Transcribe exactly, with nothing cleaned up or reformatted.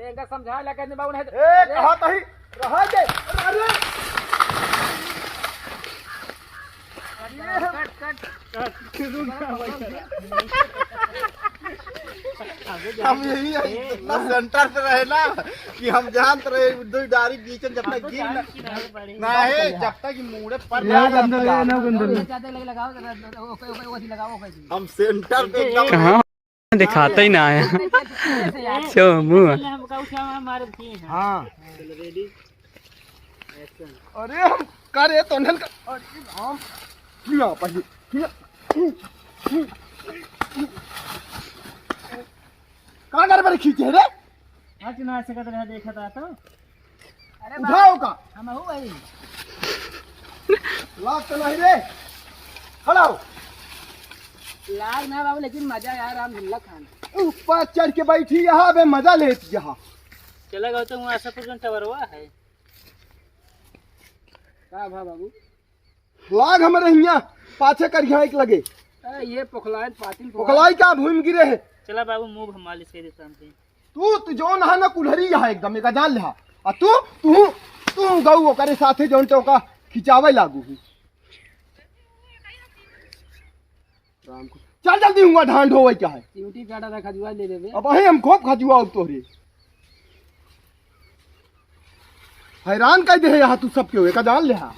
इनका समझा ला के बाबू नहीं तो ए, अरे। कहा तही, रहा दे। अरे। हम यही है, इतना सेंटर पे रहे ना कि हम जानत रहे दो डारी बीच में जब तक गिर ना, नहीं, जब तक मुड़े पर ना गंदल है, ना गंदल है। ज्यादा लगे लगाओ, ओके, ओके, ओके, लगाओ, ओके। हम सेंटर पे एकदम कहाँ? दिखाता ही ना आया। छो मुंह। पहले हमका उठा, मार दिए हैं। हाँ। चलो, रेडी, एक्शन। अरे हम करे तो नन का, अरे हम ना पहले, ना। कहाँ कर पर खींचे रे? आज ना सकत रहा, देखा था तो। अरे उठाओ का? हम हूँ भाई। लाग तो नहीं रे। खड़ा हो। लाग ना बाबू, लेकिन मजा यार, राम झुल्ला खान। ऊपर चढ़ के बैठी यहाँ बे, मजा लेत यहाँ। चला गया तो वहाँ से कुछ टवरवा है। का भा बाबू? लाग हमरे हियाँ पाछे कर यहाँ एक लगे। अरे ये पोखलाइन पाटिल पोखलाइन। पोखलाई का भूमि गिरे है। चला बाबू, मुंह हम मालिश कर देता हम। तू, तू जौन है ना कुल्हरी है एकदम, एका जान लेहा। आ तू, तू, तू गऊ ओकरे साथे जौन ते ओका खिंचावे लागू ही। राम को, चल जल्दी हुआ, धान ढोवे क्या है? चिमटी काटा था, खजुआ ले लेबे। अब अहे हम खूब खजुआ तोहरे। हैरान कर दे है यहाँ तू सबके हुए, एका जान लेहा।